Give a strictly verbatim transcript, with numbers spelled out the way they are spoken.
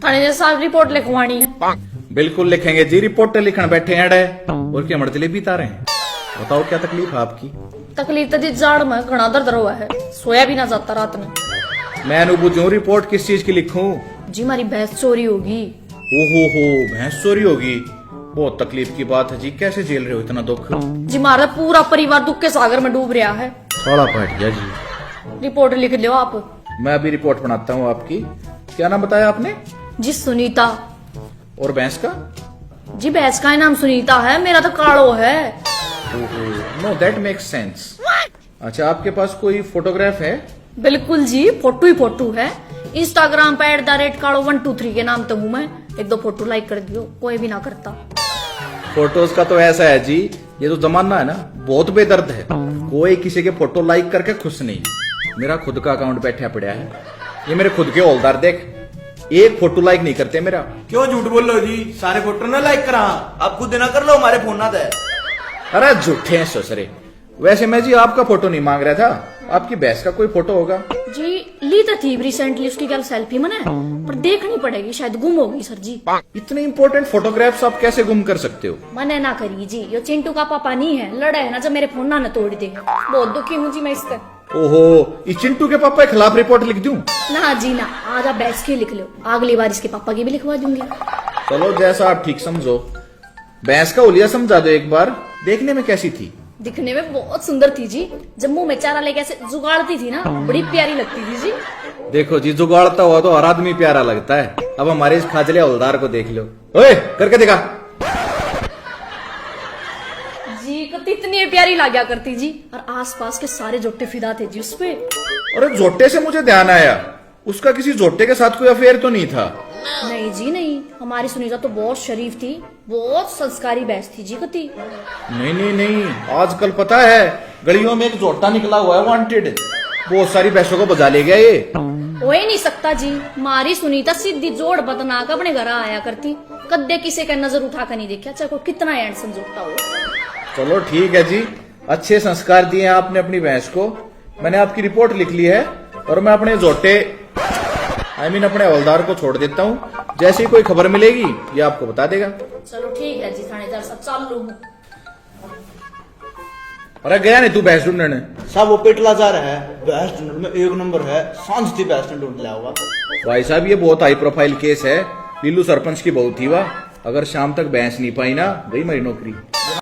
थाने जैसा रिपोर्ट लिखवानी है। बिल्कुल लिखेंगे जी, रिपोर्ट लिखण बैठे हैं अड़े। और क्या मर जलेबी तारे हैं? बताओ, क्या तकलीफ है आपकी? तकलीफ तो जी जाड़ में घना दर्द रहा है, सोया भी ना जाता रात में। मैं नु बुझूं, रिपोर्ट किस चीज की लिखूं? जी, हमारी भैंस चोरी होगी। ओहो हो, भैंस चोरी होगी, बहुत तकलीफ की बात है जी। कैसे झेल रहे हो इतना दुख? जी, हमारा पूरा परिवार दुख के सागर में डूब रहा है। साला बैठ गया जी। रिपोर्ट लिख लो आप। मैं अभी रिपोर्ट बनाता हूँ आपकी। क्या नाम बताया आपने? जी, सुनीता। और भैंस का? जी, भैंस का ही नाम सुनीता है, मेरा तो कालो है। No, that makes sense। अच्छा, आपके पास कोई फोटोग्राफ है? बिल्कुल जी, फोटो ही फोटो है। इंस्टाग्राम पे एट द रेट कालो वन टू थ्री के नाम तो हूँ मैं। एक दो फोटो लाइक कर दियो, कोई भी ना करता। फोटोज का तो ऐसा है जी, ये जो जमाना है ना, बहुत बेदर्द है। कोई किसी के फोटो लाइक करके खुश नहीं। मेरा खुद का अकाउंट बैठा पड़ा है, ये मेरे खुद के हौलदार देख, एक फोटो लाइक नहीं करते मेरा। क्यों झूठ बोल लो जी, सारे फोटो ना लाइक करा, आप खुद ना कर लो हमारे फोन ना दे। अरे झूठे हैं ससुरे। वैसे मैं जी आपका फोटो नहीं मांग रहा था, आपकी भैंस का कोई फोटो होगा। जी, ली तो थी रिसेंटली उसकी गल सेल्फी मने, पर देखनी पड़ेगी, शायद गुम हो गई सर जी। इतने इंपॉर्टेंट फोटोग्राफ्स आप कैसे गुम कर सकते हो? मने ना करी जी, यो चिंटू का पापा नहीं है, लड़ा है ना जब मेरे फोन ना तोड़ दे। बहुत दुखी हूँ जी मैं इससे। ओहो, इस चिंटू के पापा के खिलाफ रिपोर्ट लिख दूं? ना जी ना, आज आप भैंस की लिख लो, अगली बार इसके पापा की भी लिखवा दूंगी। चलो, जैसा आप ठीक समझो। भैंस का हुलिया समझा दो एक बार, देखने में कैसी थी? दिखने में बहुत सुंदर थी जी। जब मुंह में चारा लेके ऐसे जुगाड़ती थी ना, बड़ी प्यारी लगती थी जी। देखो जी, जुगाड़ता हुआ तो हर आदमी प्यारा लगता है। अब हमारे इस खाजले हवलदार को देख लो। ओए, करके दिखा। जी, कितनी प्यारी लाग्या करती जी। और आसपास के सारे जोटे फिदा थे जी उस पे। अरे, जोटे से मुझे ध्यान आया, उसका किसी जोटे के साथ कोई अफेयर तो नहीं था? नहीं जी नहीं, हमारी सुनीता तो बहुत शरीफ थी, बहुत संस्कारी भैंस थी जी कती। नहीं, नहीं, नहीं, आजकल पता है गलियों में एक जोटा निकला हुआ है, वांटेड। बहुत सारी भैंसों को बजा ले गया ये। हो ही नहीं सकता जी, हमारी सुनीता सीधी जोड़ बदनाक अपने घर आया करती, कद्दे किसी का नजर उठा कर नहीं देखा, चाहे कोई कितना हैंडसम जोटा हो। चलो ठीक है जी, अच्छे संस्कार दिए आपने अपनी भैंस को। मैंने आपकी रिपोर्ट लिख ली है और मैं अपने जोटे, आई मीन अपने हवलदार को छोड़ देता हूँ। जैसे ही कोई खबर मिलेगी, ये आपको बता देगा। चलो ठीक है जी थानेदार साहब, चालू हूँ। अरे गया नहीं तू भैंस ढूंढने? साहब वो पेटला जा रहा है, भैंस ढूंढने में एक नंबर है, सांझ थी भैंस ने ढूंढ लिया होगा। भाई साहब, ये बहुत हाई प्रोफाइल केस है। लीलू सरपंच की बहू थी वाह, अगर शाम तक भैंस नहीं पाई ना, गई मेरी नौकरी।